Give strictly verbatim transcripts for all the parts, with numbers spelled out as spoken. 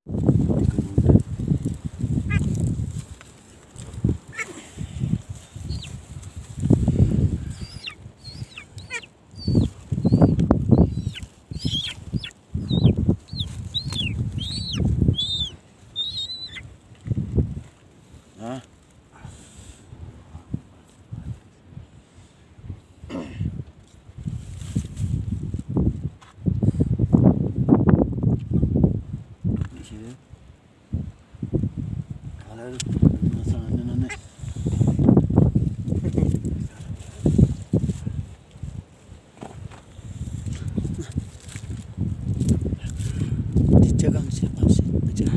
Hah? Di sini. Kalau masalah ini. Dijagang siapa sih? Aja.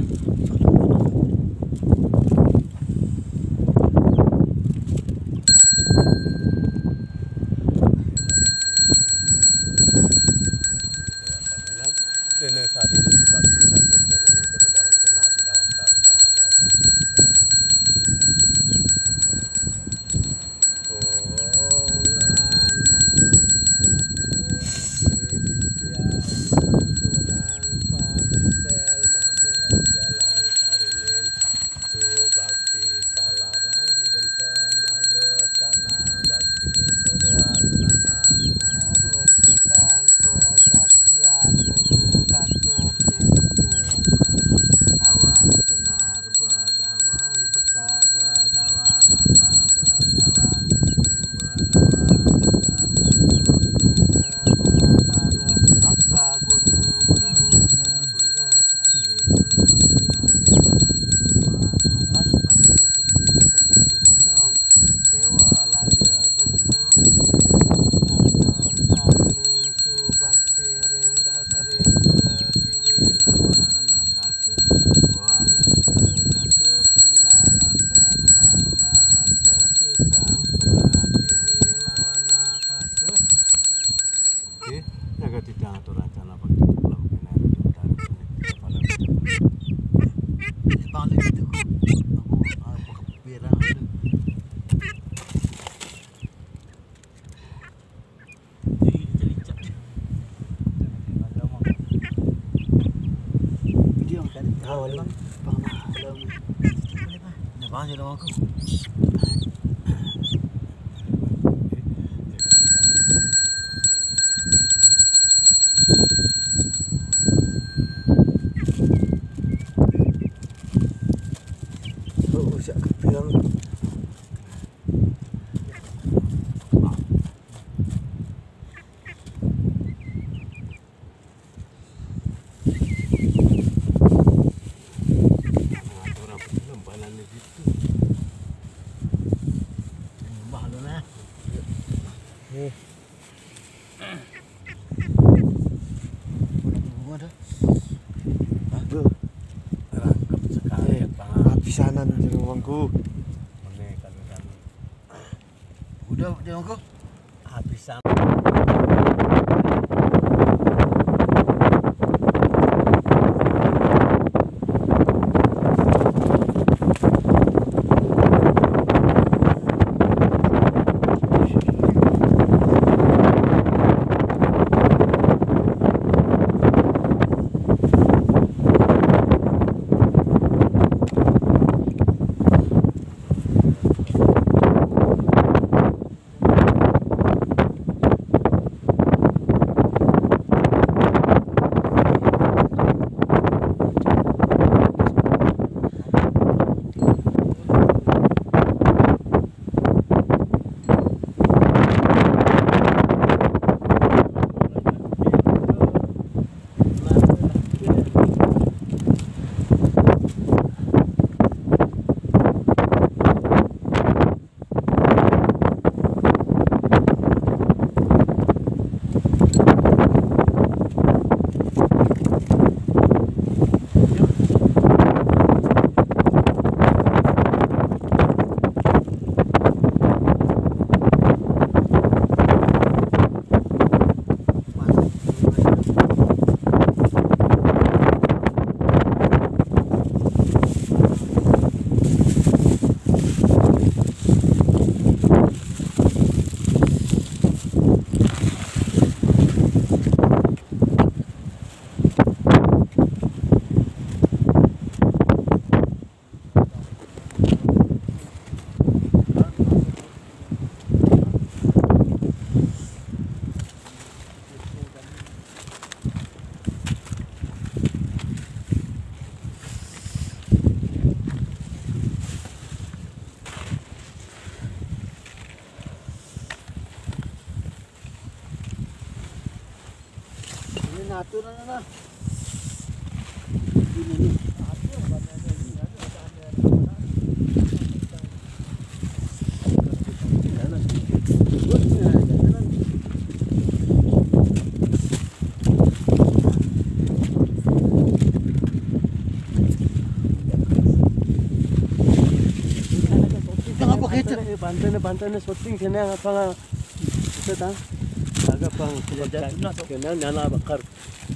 Dene sadene subakti satur tenang itu bedawang jenar, bedawang tak, bedawang abal, bedawang Oke, jaga tidak atau rencana bagi pulang ke Nairobi Utara. Paling itu aku apa kepikiran itu. Jadi celicak. Dia makan. Tahu lu. Bang, nah, lu. Ini bang, jadi aku. Oh, siap kepiang. Aduh. Rangkep sekali, eh, Pak. Habisanan jero wongku. Meneh kalau kan. Udah, dia wongku. Habisan. Pantai ni, pantai ni, pantai ni, syuting sini apa? Kita tahu. Agak pang. Kena nyala bakar.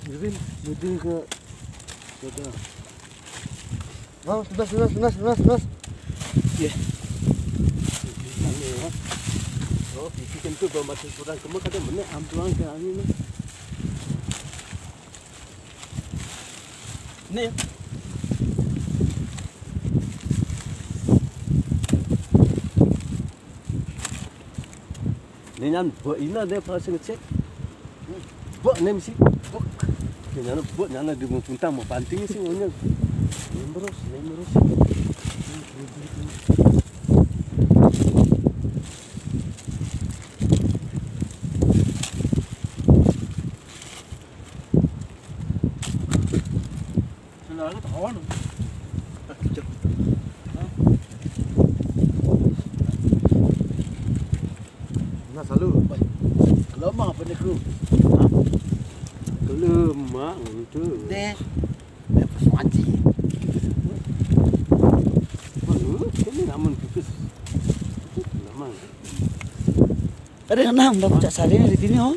Jadi, jadi ke. Mau, sudah, sudah, sudah, sudah, sudah. Iya. Oh, itu kan tu bambat kurang kemu kada mana ampuang ke angin ni. Ni. Ni nyan ba ina de pa sing cek. Ba nem si. Ba. Ni nyan ba nyan di mo punta mo panting si onya. Lembros, lembros. Kenal ke tahun. Nah, selalu. Kelama apa ni kru? Kelama untuk. Deh. Lepas manci. Mana? Kami namun pipis. Nama? Ada enam dah puncak sari ni di sini, oh.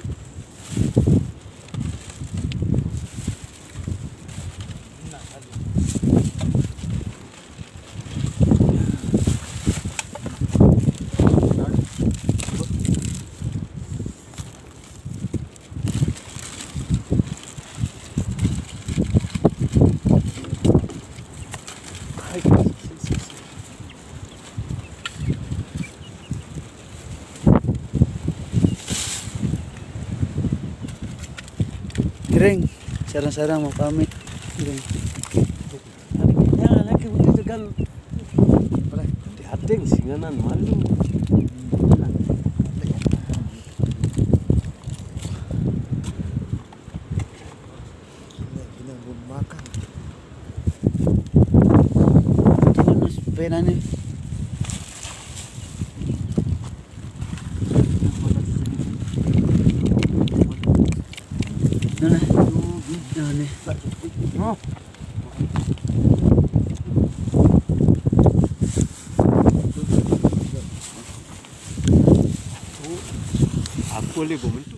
Kering, sarang-sarang mau pamit. Kering. Ya, lagi betul tegal. Dihating singanan malu. Gila, gila, belum makan. Terus penane. Nah, nah. Nah, nih. Aku le bomen.